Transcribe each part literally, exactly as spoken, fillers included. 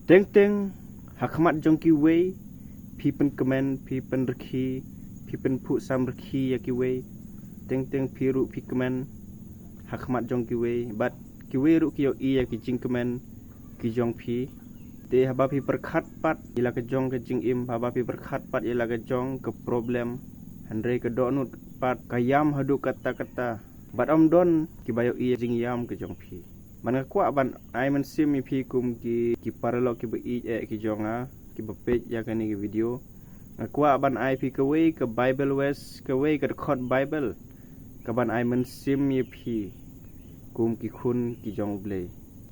Teng teng ha khmat jong kiwei phi pynkmen, phi pynrkhie, phi pynphuh samrkhie ïa kiwei. Teng teng phi ruh phi kmen ha khmat jong kiwei, bad kiwei ruh ki ïohi ïa ki jingkmen ki jong phi. Te haba phi pyrkhat pat ïa la ka jong ka jingim, haba phi pyrkhat pat ïa la ka jong ka problem, hynrei ka dohnud pat ka ïam haduh katta katta, bad ym don kiba ïohi ïa ka jingïam ka jong phi. Bad nga kwah ban ai mynsiem ïa phi kum ki, ki paralok kiba ïeit eh ki jong nga, kiba peit ïa kane ka video. Nga kwah ban ai phi kawei ka Bible verse, kawei ka dkhot Bible, kaban ai mynsiem ïa phi kum ki khun ki jong U Blei.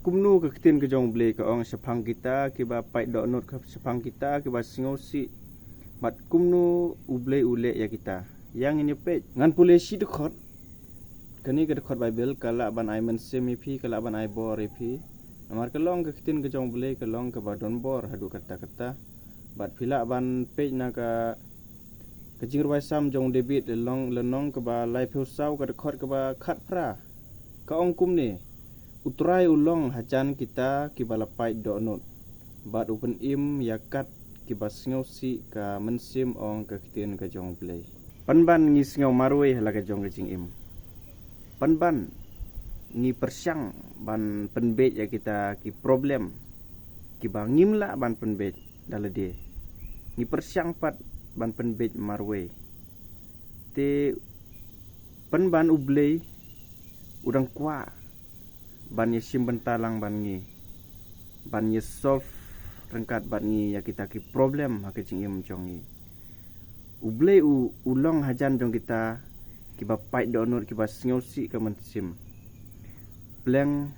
Kumno ka ktien ka jong U Blei ka ong shaphang kita kiba pait dohnud, ka shaphang kita kiba sngewsih, bad kumno U Blei u leh ïa kita. Ïa ngin ïa peit. Ngan pule shi dkhot. Kane ka dkhot Bible ka lah ban ai mynsiem ïa phi, ka lah ban ai bor ïa phi. Namar ka long ka ktien ka jong U Blei, ka long kaba don bor haduh katta katta. Bad phi lah ban peit na ka, ka jingrwai Salm jong David, lynnong, lynnong kaba laiphew saw, ka dkhot kaba khatphra. Ka ong kumne: U Trai u long hajan kita kiba la pait dohnud, bad u pynim ïa kat kiba sngewsih, ka mynsiem ong ka ktien ka jong U Blei. Pynban ngi sngew marwei ha la ka jong ka jingim. Pynban ngi pyrshang ban pynbeit ïa kita ki problem kiba ngim lah ban pynbeit da lade. Ngi pyrshang pat ban pynbeit marwei. Te pynban U Blei u dang kwah ban ïa shim bynta lang bad ngi, ban ïa solve ryngkat bad ngi ïa kita ki problem ha ka jingim jong ngi. U Blei u, u long hajan jong kita kiba pait dohnud, kiba sngewsih ka mynsiem. Pleng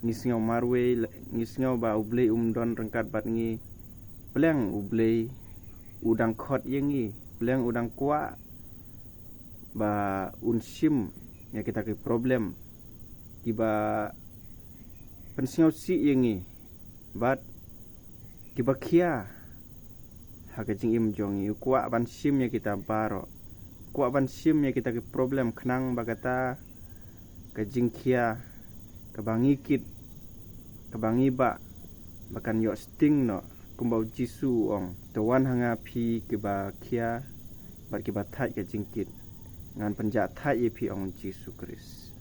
ngi sngew marwei, ngi sngew ba U Blei um don ryngkat bad ngi. Pleng U Blei u dang khot ïa ngi, pleng u dang kwah ba un shim ïa kita ki problem kiba pynsngewsih ïa ngi bad kiba khia ha ka jingim jong ngi. U kwah ban shim ïa kita baroh. U kwah ban shim ïa kita ki problem khnang ba kata ka jingkhia kaba ngi kit, kaba ngi bah, ba kan ïoh sting noh, kumba U Jisu u ong: To wan ha nga phi kiba khia bad kiba thait ka jingkit, ngan pynjah thait ïa phi, ong U Jisu Khrist.